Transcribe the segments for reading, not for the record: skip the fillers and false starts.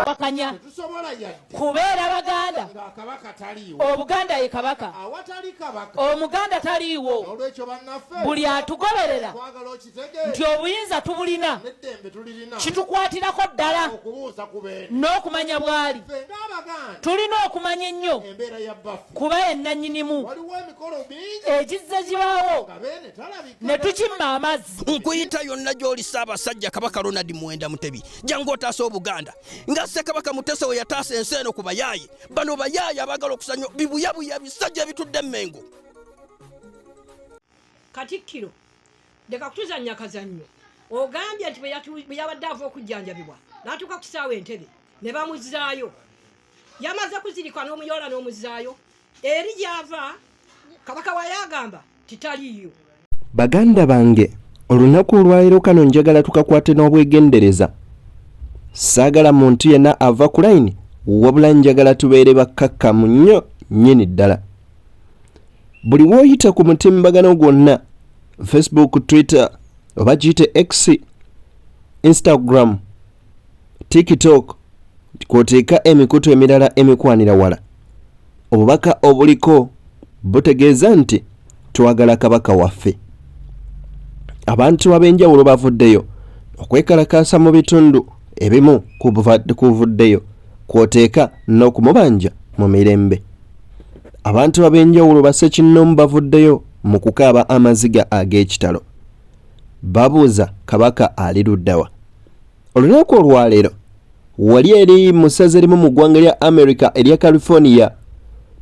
Wakanya kubeera Baganda, Obuganda ye Kabaka, Omuganda taliiwo. Buli atugoberera nti obuyinza tubulina, kitukwatirako ddala n'okumanya bw'ali. Tulina okumanya ennyo kuba ye nnannyinimu. Egizze gibaawo ne tukimma amazzi. Nkuyita yonna gy'oli, Ssaabasajja Kabaka Ronald Muwenda Mutebi, jangu otaasa Obuganda nga Ssekabaka Mutesa we yataasa ensi eno ku bayaaye. Bano bayaaye abaagala okusanya bibuyabuya bisajja ebitudde Emmengo. Katikkiro, leka kutuzannya kazannyo. Ogambye nti bwe yabadde ava okujjanjabibwa n'atuuka ku kisaawe Entebe ne bamuzzaayo. Yamaze kuzirika n'omuyoola n'omuzzaayo eri gy'ava. Kabaka wayo agamba titaliiyo. Baganda bange, olunaku olwaleero kano njagala tukakwate n'obwegendereza. Saagala muntu yenna ava ku layini, wabula njagala tubeere bakkakkamu nnyo nnyini ddala. Buli w'oyita ku mutimbagano gwonna, Facebook, Twitter oba giyite X, Instagram, TikTok, kw'oteeka emikutu emirala emikwanira wala, obubaka obuliko butegeeza nti twagala Kabaka waffe. Abantu ab'enjawulo bavuddeyo okwekalakaasa mu bitundu ebimu kuvuddeyo, kw'oteeka n'okumubanja mu mirembe. Abantu ab'enjawulo bassekinnoomu bavuddeyo mu kukaaba amaziga ag'ekitalo, babuuza Kabaka ali luddawa. Olunaku olwaleero wali eri mu ssaza erimu mu ggwanga lya America erya California,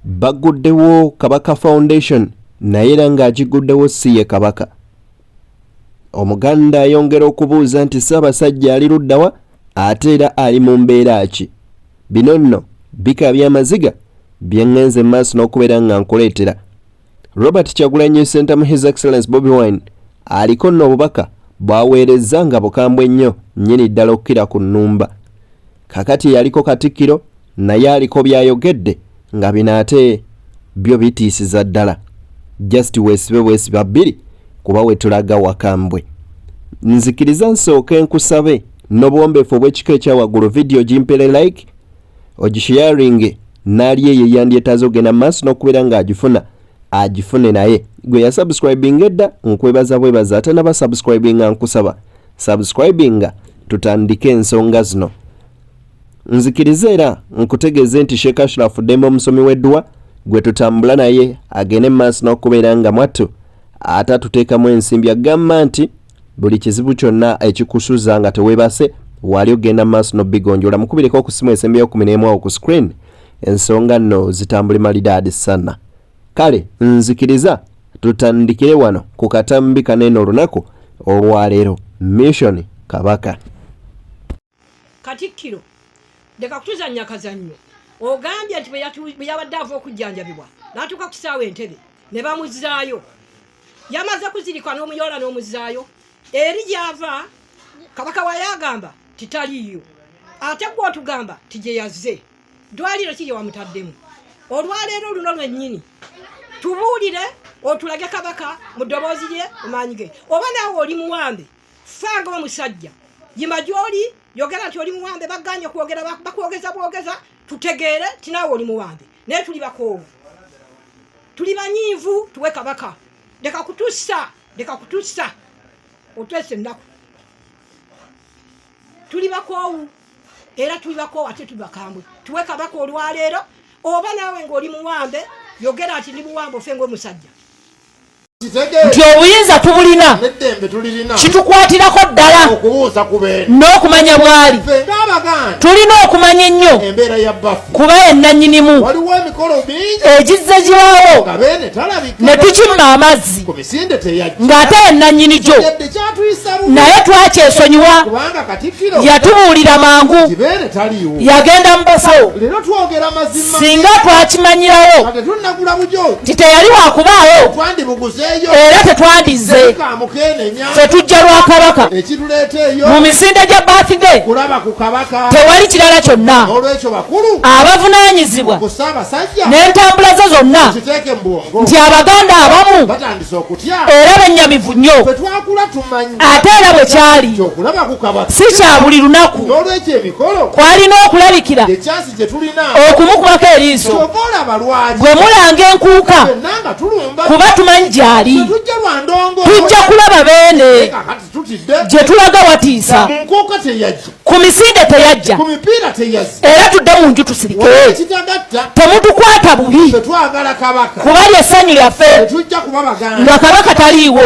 bagguddewo Kabaka Foundation, naye era ng'agiguddewo si ye Kabaka. Omuganda ayongera okubuuza nti Ssaabasajja ali luddawa, ate era ali mu mbeera ki? Bino nno bikaabya amaziga bye ŋŋenze mu maaso n'okubeera nga nkuleetera. Robert Kyagulanyi Ssentamu, His Excellence Bobi Wine, aliko nno obubaka bw'aweerezza nga bukambwe nnyo nnyini ddala okukira ku nnumba. Kakati eyaliko Katikkiro naye aliko by'ayogedde nga bino ate byo bitiisiza ddala. Just weesibe bwesiba bbiri kuba wetulaga wakambwe. Nzikiriza nsooke nkusabe n'obuwombeefu obw'ekika ekya waggulu, vidiyo gimpere like, ogisharinge n'ali eyo eyandyetaaze ogenda mu maaso n'okubeera ng'agifuna agifune. Naye gwe yasubscribinga edda, nkwebaza bwebaza. Ate naba subscribinga, nkusaba subscribinga, tutandike ensonga zino. Nzikirize era nkutegeeze nti Sheikh Ashraf Dembe, omusomi w'edduwa gwe tutambula naye, agende mu maaso n'okubeera nga mwattu ate atuteekamu ensimbi. Agamba nti buli kizibu kyonna ekikusuza nga teweebase, waali ogenda mu maaso n'obigonjoola. Mukubireko ku simu esembyeyo 11 awo ku screen, ensonga nno zitambule malidaadi sana. Kale nzikiriza tutandikire wano ku katambi kaneeno olunaku olwaleero, Mission Kabaka. Katikkiro, leka kutuzannya kazannyo. Ogambye nti bwe yabadde ava okujjanjabibwa n'atuuka ku kisaawe Entebe ne bamuzzaayo. Yamaze kuzirika n'omuyoola n'omuzzaayo eri gy'ava. Kabaka wayo agamba titaliiyo, ate gwe otugamba ti gye yazze. Ddwaliro ki gye wamutaddemu? Olwaleero luno lwennyini tubuulire, otulage Kabaka mu ddoboozi lye, mu maanyi ge. Oba naawe oli muwambe, fanga omusajja, yima gy'oli, yogera nti oli muwambe. Baganye okwogera, bakwogeza bwogeza, tutegeere ti naawe oli muwambe. Naye tuli bakoowu, tuli banyiivu. Tuwe Kabaka. Leka kutussa, leka kutussa, otwesa ennaku. Tuli bakoowu era tuli bakoowu ate tuli bakambwe. Tuwe Kabaka olwaleero. Oba naawe ng'oli muwambe, yogera nti ndi muwambe, ofe ng'omusajja. Nti obuyinza tubulina, kitukwatirako ddala n'okumanya bw'ali. Tulina okumanya ennyo kuba ye nnannyinimu. Egizze gibaawo ne tukimma amazzi ng'ate ye nnannyini gyo, naye twakyesonyiwa. Yatubuulira mangu, yagenda mu basawo. Singa twakimanyirawo nti teyali wakubaawo. Era tetwandizze. Ffe tujja lwa Kabaka. Mu misinde gya birthday tewali kirala kyonna. Abavunaanyizibwa n'entambula ze zonna nti Abaganda abamu era bennyamivu nnyo. Ate era bwe kyali si kya buli lunaku kwalina okulabikira okumukubako eriiso bwe mulanga enkuuka kuba tumanyi gy'ali. Tujja kulaba Beene gye tulaga watiisa. Ku misinde teyajja era tudde mu nju tusirike, temutukwata bubi kuba ly'essanyu lyaffe nga Kabaka taliiwo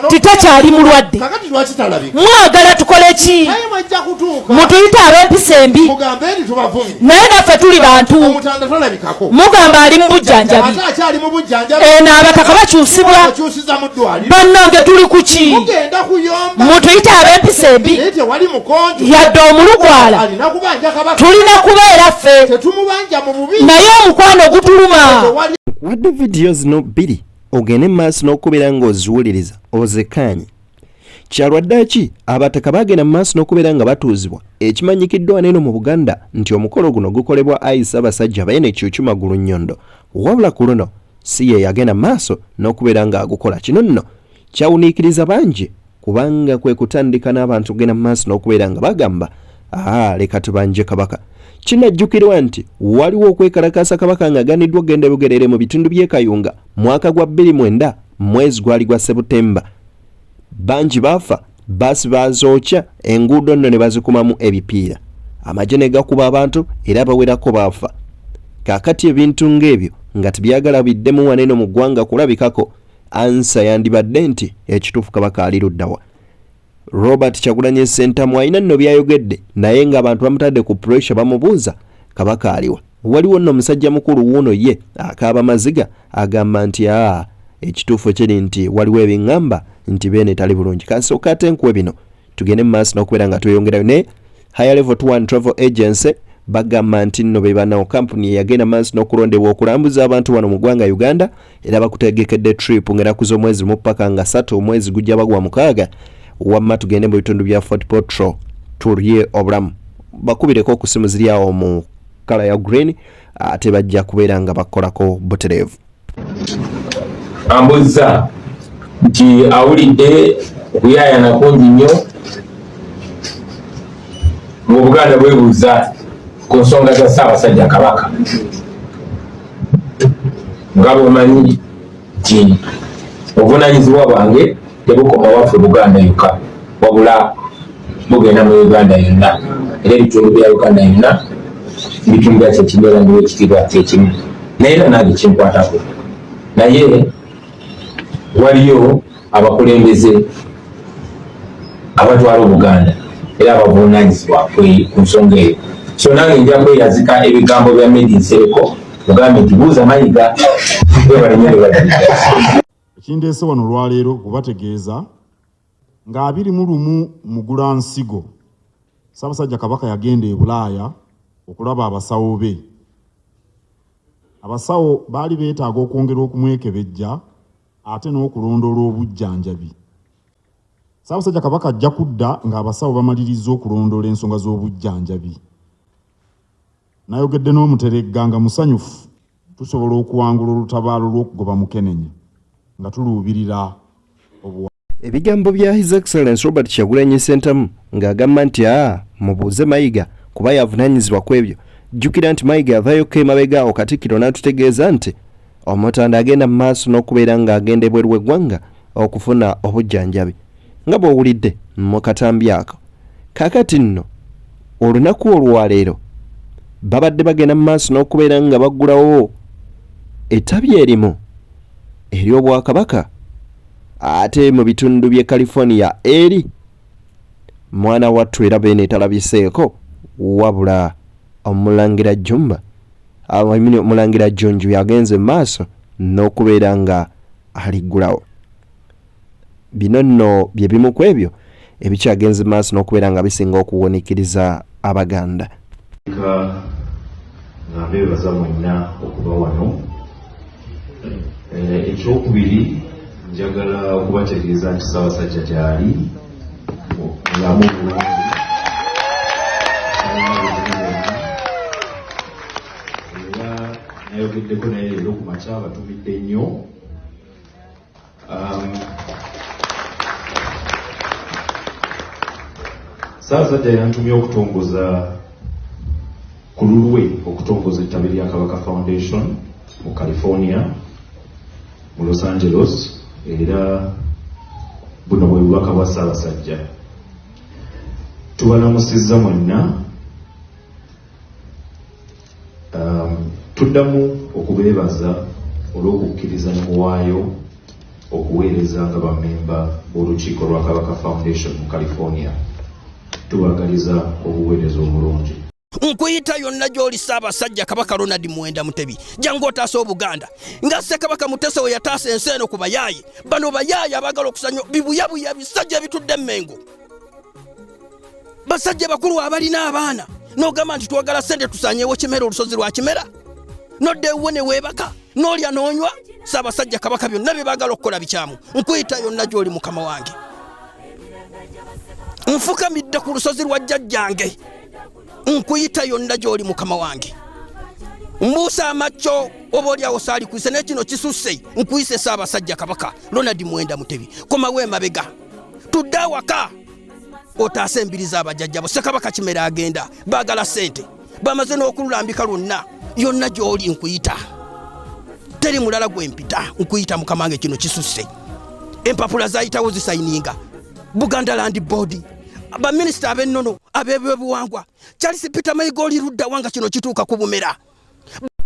titakyali mulwadde. Mwagala tukole ki? Mutuyite ab'empisa embi, naye naffe tuli bantu. Mugamba ali mu bujjanjabi, eno abataka bakyusibwa. Bannange tuli ku ki? Mutuyite ab'empisa embi, yadde omulugwala tulina kubeera ffe, naye omukwano gutuluma. Nkuwadde vidiyo zino bbiri ogende mu maaso n'okubeera ng'oziwuliriza ozekkaanye. Kyalwaddaaki abataka baagenda mu maaso n'okubeera nga batuuzibwa ekimanyikiddwa n'eno mu Buganda nti omukolo guno gukolebwa ayi Ssaabasajja Beene Kyukyu Magulunnyondo, wabula ku luno si ye yagenda mu maaso n'okubeera ng'agukola. Kino nno kyawuniikiriza bangi kubanga kwe kutandika n'abantu okugenda mu maaso n'okubeera nga bagamba aa leka tubanje Kabaka. Kinajjukirwa nti waliwo okwekalakaasa Kabaka ng'aganiddwa okugenda e Bugerere mu bitundu by'e Kayunga mwaka gwa 2009 mwezi gwali gwa Sebutemba. Bangi baafa, bbaasi baazookya, enguudo nno ne bazikumamu ebipiira, amagye ne gakuba abantu era abawerako baafa. Kaakati ebintu ng'ebyo nga tebyagala biddemu wano eno mu ggwanga kulabikako, ansa yandibadde nti ekituufu Kabaka ali ludda wa? Robert Kyagulanyi Ssentamu alina nno by'ayogedde naye ng'abantu bamutadde ku pressure bamubuuza Kabaka aliwa. Waliwo nno omusajja mukulu wuuno ye akaaba maziga agamba nti aa ekituufu kiri nti waliwo ebiŋŋamba nti Beene tali bulungi. Kansooke ate nkuwe bino tugende mu maaso n'okubeera nga tweyongerayo ne Higher Level Tour and Travel Agency. Bagamba nti nno be bano kampuni eyagenda maaso n'okulondebwa okulambuza abantu wano mu ggwanga Uganda, era bakutegekedde trip ng'ennaku z'omwezi mu paka nga 3 omwezi gujja bagwa 6. Wamma tugende mu bitundu bya Fort Portal tulye obulamu. Bakubireko ku simu ziri awo mu kala ya green, ate bajja kubeera nga bakolako butereevu. Ambuzza nti awulidde okuyaayana kungi nnyo ng'Obuganda bwebuuza ku nsonga za Ssaabasajja Kabaka. Nga bw'omanyi nti obuvunaanyizibwa bwange tebukoma waffe Buganda yokka, wabula bugenda mu Uganda yonna, era ebitundu bya Uganda yonna ebitundu bya kyekimu era ndiwo ekitiibwa kyekimu, naye era nange kinkwatako. Naye waliyo abakulembeze abatwala Obuganda era abavunaanyizibwa ku nsonga eyo, so nange nja kweyazika ebigambo bya Medi Nsereko ogambe nti buuza Mayiga. Webale nnyo ne Ekindeese wano olwaleero kubategeeza nga 21 Mugulansigo, Ssaabasajja Kabaka yagenda e Bulaaya okulaba abasawo be. Abasawo baali beetaaga okwongera okumwekebejja ate n'okulondoola obujjanjabi. Ssaabasajja Kabaka ajja kudda ng'abasawo bamalirizza okulondoola ensonga z'obujjanjabi. Nayogedde n'Omuteregga nga musanyufu tusobola okuwangula olutabaalo lw'okugoba Mukenenya nga tuluubirira obuwanguzi. Ebigambo bya His Excellence Robert Kyagulanyi Ssentamu ng'agamba nti aa mubuuze Mayiga kuba y'avunaanyizibwa ku ebyo. Jjukira nti Mayiga yavaayokko emabega awo Katikkiro n'atutegeeza nti Omutanda agenda mu maaso n'okubeera ng'agenda ebweru w'eggwanga okufuna obujjanjabi nga bw'owulidde mu katambi ako. Kaakati nno olunaku olwaleero babadde bagenda mu maaso n'okubeera nga baggulawo ettabi erimu ery'Obwakabaka ate mu bitundu by'e California eri mwana wattu era Beene etalabiseeko wabula Omulangira Jjumba, I mean, Omulangira Jjunju yagenze mu maaso n'okubeera nga aliggulawo. Bino nno bye bimu ku ebyo ebikyagenze mu maaso n'okubeera nga bisinga okuwunikiriza Abaganda. Nga mbeebaza mwenna okuba wano. Ekyokubiri Njagala okubategeeza nti Ssaabasajja gyali mulamu bulungi, era nayogeddeko naye leero ku makya, abatumidde nnyo. Ssaabasajja yantumye okutongoza ku lulwe, okutongoza ettabi lya Kabaka Foundation mu California, mu Los Angeles, era buno bwe bubaka bwa Ssaabasajja. Tubalamusizza mwenna. Tuddamu okubeebaza olw'okukkiriza ne muwaayo okuweereza nga bammemba b'olukiiko lwa Kabaka Foundation mu California. Tubaagaliza obuweereza obulungi. Nkuyita yonna gy'oli, Ssaabasajja Kabaka Ronald Muwenda Mutebi, jangu otaasa Obuganda nga Ssekabaka Mutesa we yataasa ensi eno ku bayaaye. Bano bayaaye abaagala okusanya bibuyabuya, bisajja ebitudde emmengo, basajja bakulu abalina abaana, n'ogamba nti twagala ssente tusanyeewo Kimera, olusozi lwa Kimera, nodda ewuwo ne weebaka, n'olya n'onywa. Ssaabasajja Kabaka, byonna bye baagala okukola bikyamu. Nkuyita yonna gy'oli, mukama wange. Nfukamidde ku lusozi lwa jjajjange, nkuyita yonna gy'oli, mukama wange. Mbuusa amakyo, oba oliawo saalikwise, naye kino kisusse. Nkuyise, Ssaabasajja Kabaka Ronald Muwenda Mutebi, komawo emabega, tudde awaka, otaase embiri z'abajjajjabo. Ssekabaka Kimera agenda, baagala ssente, bamaze n'okululambika lwonna. Yonna gy'oli nkuyita, teri mulala gwe mpita, nkuyita mukama wange. Kino kisusse. Empapula zayitawo zisayininga Buganda Land Board, baminisita ab'ennono, ab'ebyobuwangwa. Charles Peter Mayiga, oli ludda wanga kino kituuka ku bumera?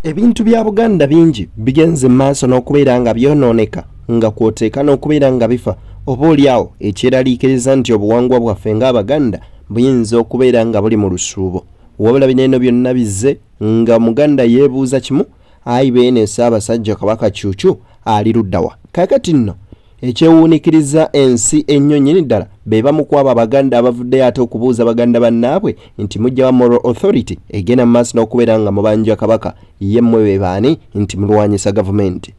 Ebintu bya Buganda bingi bigenze mu maaso n'okubeera nga byonooneka, nga kwoteeka n'okubeera nga bifa, oba oliawo ekyeraliikiriza nti obuwangwa bwaffe ng'Abaganda buyinza okubeera nga buli mu lusuubo. Wabula bino eno byonna bizze nga Muganda yeebuuza kimu: ayi beene Ssaabasajja Kabaka Kyukyu ali luddawa? Kaakati nno ekyewuunikiriza ensi ennyo nnyini ddala, be bamu ku abo Abaganda abavuddeyo ate okubuuza baganda bannaabwe nti mujjawa moral authority egenda mu maaso n'okubeera nga mubanja Kabaka? Ye mmwe be baani nti mulwanyisa gavumenti?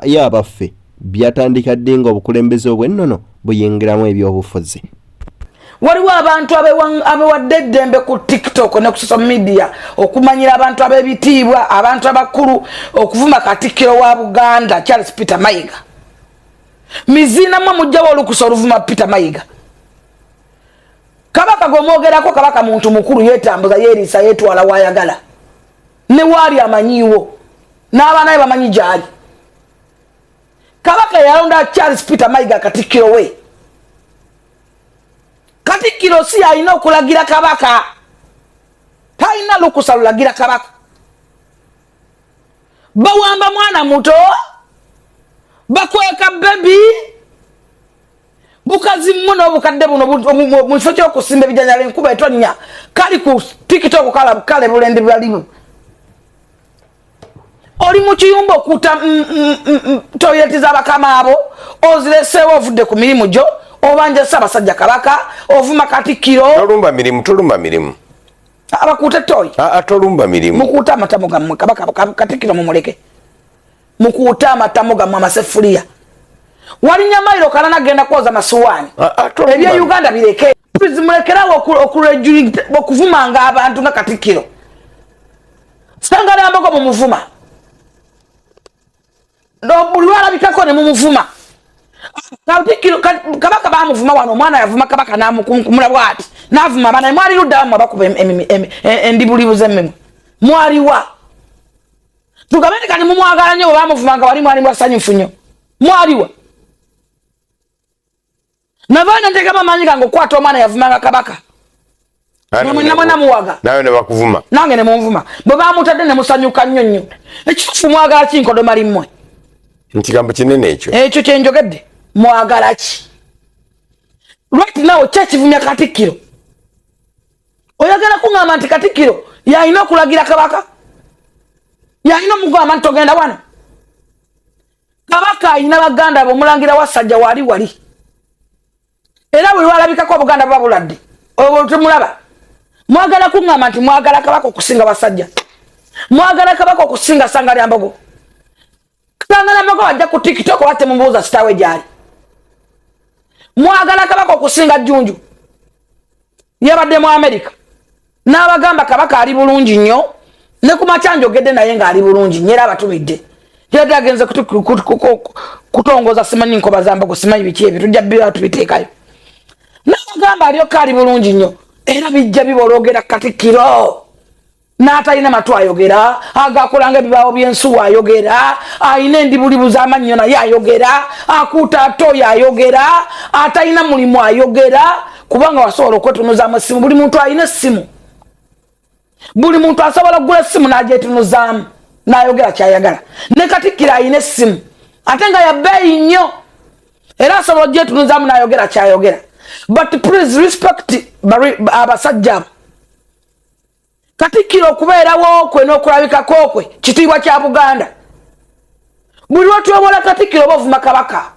Ye abaffe, byatandika ddi nga obukulembeze obw'ennono buyingiramu ebyobufuzi? Waliwo abantu abewadde eddembe ku TikTok ne ku social media okumanyira abantu ab'ebitiibwa, abantu abakulu, okuvuma Katikkiro wa Buganda Charles Peter Mayiga. Miziina mwe, mujjawo olukusa oluvuma Peter Mayiga? Kabaka gwemwogerako, Kabaka muntu mukulu, yetambuza, yeriisa, yetwala wayagala ne waali amanyiiwo n'abaana be bamanyi gyali. Kabaka yalonda Charles Peter Mayiga katikkiro we. Katikkiro si alina okulagira Kabaka, talina lukusa lulagira Kabaka. Bawamba mwana muto, bakweka baby bukazi mmu n'obukadde buno mu kifo ky'okusimba ebijanjalo, enkuba etonnya, kali ku TikTok kale bulendi bwalimu. Oli mu kiyumba okuta toyileti z'abakama abo, ozireseewo, ovudde ku mirimu gyo, obanja Ssaabasajja Kabaka, ovuma Katikkiro. Tolumba mirimu, tolumba mirimu. Abakuute toyi. Tolumba mirimu. Mukuute amatamo gammwe. Kabaka, Katikkiro mumuleke. Mukuute amatamo gammwe, amasefuliya. Walinya mayiro kalana genda kwoza masuwaani. Ebya Uganda bireke. Mulekerawo okuvumanga abantu nga Katikkiro Sangalambogo mumuvuma, buli lwalabikako ne mumuvuma. Kabaka bamuvuma wano, omwana yavuma Kabaka namukunkumula bwati, navuma abaana. Mwali luddawa mwe abakuba endibulibu zemmemwe? Mwaliwa? Tugambe nti kati mumwagala nnyo. Bwe bamuvumanga wali mwali mwasanyufu nnyo? Mwaliwa? Navaana nteekamu amaanyi gange okukwata omwana yavumanga Kabaka, namwe muwaga. Nawe ne bakuvuma. Nange ne munvuma. Bwe bamutadde ne musanyuka nnyo nnyo. Ekituufu mwagala ki, nkodomali mmwe? Nkigambo kinene ekyo. Ekyo kyenjogedde, mwagala ki right now? Kyekivumya Katikkiro. Oyagala kuŋŋamba nti Katikkiro yalina okulagira Kabaka, yalina omugamba nti togenda wano? Kabaka alina baganda be, omulangira Wasajja wali wali, era buli lwalabikako Obuganda buba buladde. Obwo temulaba. Mwagala kuŋŋamba nti mwagala Kabaka okusinga Wasajja, mwagala Kabaka okusinga Sangalyambogo? Kangana ajja ku TikTok oba temubuuza kitaawe gyali. Mwagala kabaka okusinga Jjunju. Yabadde mu Amerika n'abagamba kabaka ali bulungi nnyo, ne ku makya njogedde naye ng'ali bulungi nnyo, era abatumidde. Yadde agenze kutongoza simanyi nkoba za mbogo, simanyi biki ebyo, tujja bira tubiteekayo. N'abagamba alyoka ali bulungi nnyo, era bijja bibologera Katikkiro. N'atalina matu ayogera, agakolanga ebibaawo by'ensuwa ayogera, alina endibulibu z'amannyo naye ayogera, akuuta atoyo ayogera, atalina mulimu ayogera, kubanga wasobola okwetunuzaamu essimu. Buli muntu alina essimu, buli muntu asobola okugula essimu n'agyetunuzaamu n'ayogera kyayagala. Ne Katikkiro alina essimu ate nga yabbeeyi nnyo, era asobola ogyetunuzaamu n'ayogera kyayogera. But please respect abasajja abo. Katikkiro okubeerawo kwe n'okulabikako kwe kitiibwa kya Buganda. Buli lwotyobola Katikkiro oba ovuma kabaka.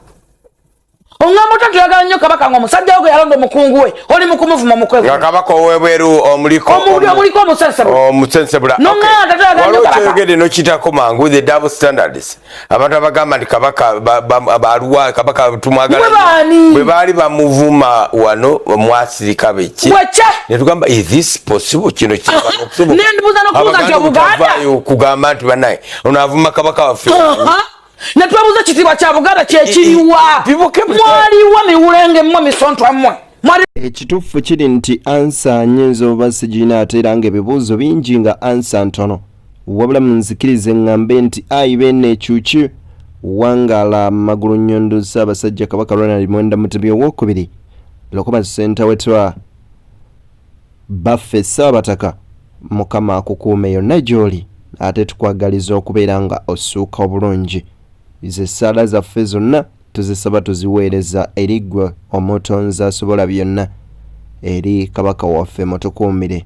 Oŋŋamba otya toyagala nnyo kabaka ng'omusajja wo gwe yalonda omukungu we oli mu kumuvuma? Nga kabaka ow'ebweru omuliko. Omuliko omusensebula. Omusensebula. Noŋŋamba toyagala nnyo kabaka. Kyeyogedde nokitako mangu, the double standards. Abantu abagamba nti kabaka baluwa, kabaka tumwagala, bwe baali bamuvuma wano mwasirika beki? Netugamba, is this possible? Kino Nendibuuza n'okubuuza nti Obuganda okugamba nti banaye ono avuma kabaka waffe. Netwebuuza ekitiibwa kya Buganda kyekiriwa? Mwaliwa miwulenge mmwe, misontwa mmwe. Ekituufu kiri nti answer nyinza oba sigirina, ate era ng'ebibuuzo bingi nga answer ntono. Wabula munzikirize ŋŋambe nti ayi beene ekyuki, wangaala magulu nnyondo, Ssaabasajja Kabaka Ronald Mwenda Mutebi Owokubiri, Lokoma Ssentawetwa baffe Ssaabataka, Mukama akukuume yonna gy'oli, ate tukwagaliza okubeera nga ossuuka obulungi. Ze ssaala zaffe zonna tuzisaba, tuziweereza eri ggwe Omutonzi asobola byonna, eri kabaka waffe. Mutukuumire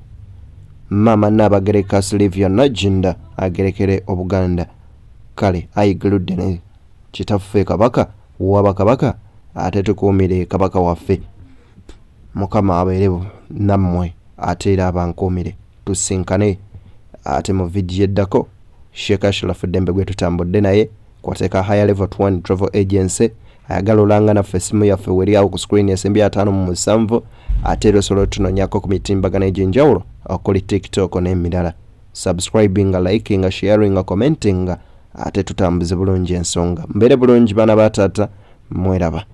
Maama Nnaabagereka Silivia Nagginda, agerekere Obuganda. Kale ayiguludde ne kitaffe kabaka wabakabaka, ate tukuumire kabaka waffe. Mukama abeere nammwe, ate era abankuumire. Tusinkane ate mu vidiyo eddako. Sheikh Ashraf Ddembe gwe tutambudde naye kwateeka Higher Level 1 Travel Agency. Ayagala olanga naffe, essimu yaffe weri awo ku screen esembye 57, ate era osobola otunonyako ku mitimbagano egy'enjawulo okuli TikTok n'emirala. Subscribinga, likinga, sharinga, commentinga, ate tutambuze bulungi ensonga. Mbeere bulungi baana ba taata, mweraba.